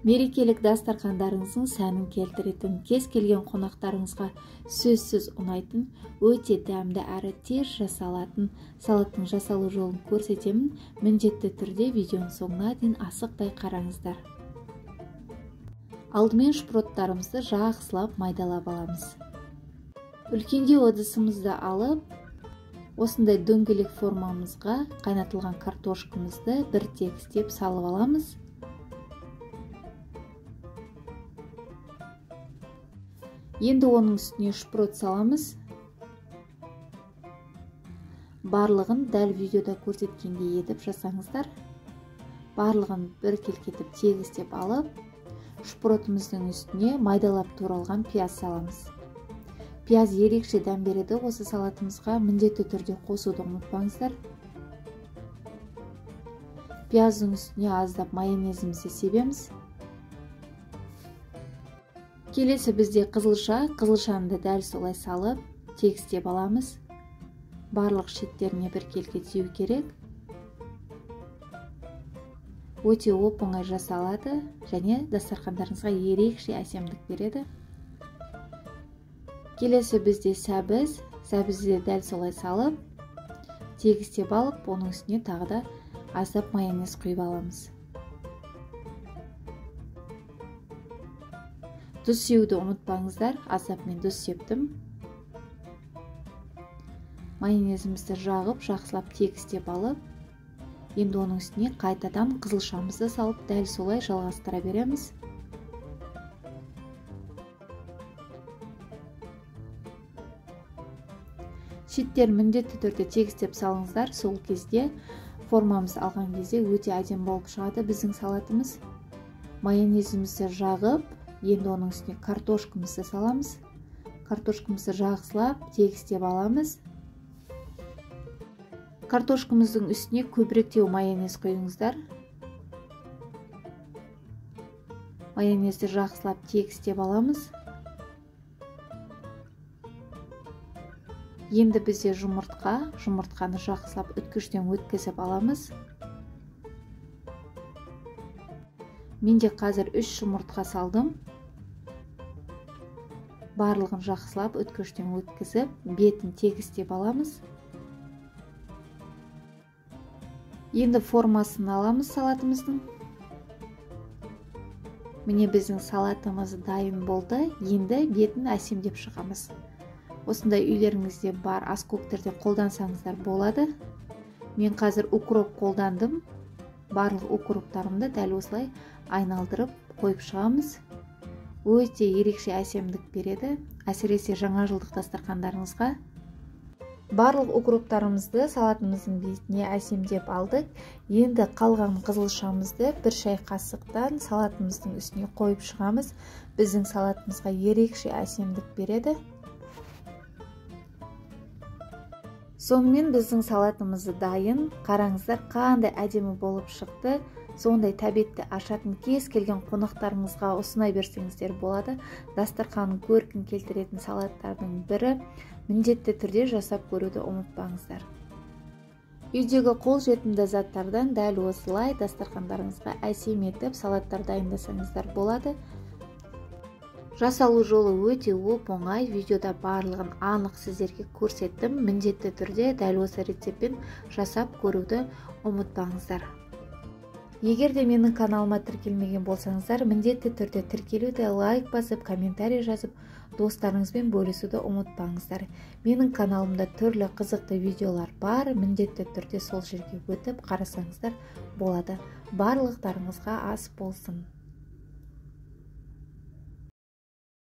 Мерекелік дастархандарыңыздың сәнін келтіретін, кез келген қонақтарыңызға сөзсіз ұнайтын, өте дәмді әрі тез жасалатын салаттың жасалу жолын көрсетемін. Міндетті түрде видеоның соңына дейін асықпай қараңыздар. Алдымен шпроттарымызды жақсылап майдалап аламыз. Үлкендеу ыдысымызды алып, осындай дөңгелек формамызға қайнатылған картошкамызды бір тегістеп салып аламыз. Енді оның үстіне шпрот саламыз. Барлығын дәл видеода көрсеткендей етіп жасаңыздар. Барлығын бір келкетіп тегістеп алып, шпротымыздың үстіне майдалап туралған пияз саламыз. Пияз ерекше дәм береді осы салатымызға, міндетті түрде қосуды ұмытпаңыздар. Пияздың үстіне аздап майонезімізді себеміз. Келесі бізде қызылша, қызылшаны да дәл солай салып, тегістеп аламыз. Барлық шеттеріне бір келке тию керек. Өте оп-оңай жасалады және дастархандарыңызға ерекше әсемдік береді. Келесі бізде сәбіз, сәбізді де дәл солай салып, тегістеп алып, оның үстіне тағы да аздап майонез құйып аламыз. Тұз сеуді ұмытпаңыздар, аздап мен тұз септім. Майонезімізді жағып, жақсылап тегістеп алып, енді оның үстіне қайтадан қызылшамызды салып, дәл солай жалғастыра береміз. Шеттерін міндетті түрде тегістеп салыңыздар, сол кезде формамыз алған кезде өте әдемі болып шығады біздің салатымыз. Майонезімізді жағып, енді оның үстіне картошкамызды саламыз. Картошкамызды жақсылап тегістеп аламыз. Картошкамыздың үстіне көбіректеу майонез құйыңыздар. Майонезді жақсылап тегістеп аламыз. Енді бізде жұмыртқа, жұмыртқаны жақсылап үткіштен өткізіп аламыз. Менде қазір 3 жұмыртқа салдым. Барлығын жақсылап үткіштен өткізіп, бетін тегістеп аламыз. Енді формасын аламыз салатымыздың. Міне біздің салатымыз дайын болды. Енді бетін әсемдеп шығамыз. Осындай үйлеріңізде бар аскөктерді қолдансаңыздар болады. Мен қазір укроп қолдандым. Барлық укроптарымды дәл осылай айналдырып қойып шығамыз. Өте ерекше әсемдік береді, әсіресе жаңа жылдық дастархандарыңызға. Барлық укроптарымызды салатымыздың бетіне әсемдеп алдық. Енді қалған қызылшамызды бір шай қасықтан салатымыздың үстіне қойып шығамыз. Біздің салатымызға ерекше әсемдік береді. Сонымен біздің салатымыз дайын. Қараңыздар, қандай әдемі болып шықты. Сондай тәбетті ашатын кез келген қонақтарыңызға ұсына берсеңіздер болады. Дастарханның көркін келтіретін салаттардың бірі. Міндетті түрде жасап көруді ұмытпаңыздар. Үйдегі қолжетімді заттардан дәл осылай дастархандарыңызға әсем етіп салаттар дайындасаңыздар болады. Жасалу жолы өте оп-оңай, видеода барлығын анық сіздерге көрсеттім. Міндетті түрде дәл осы рецептпен жасап көруді ұмытпаңыздар. Егер де менің каналыма тіркелмеген болсаңыздар, міндетті түрде тіркелуді, лайк басып, комментарий жазып, достарыңызбен бөлісуді ұмытпаңыздар. Менің каналымда түрлі қызықты видеолар бар, міндетті түрде сол жерге өтіп қарасаңыздар болады. Барлықтарыңызға ас болсын.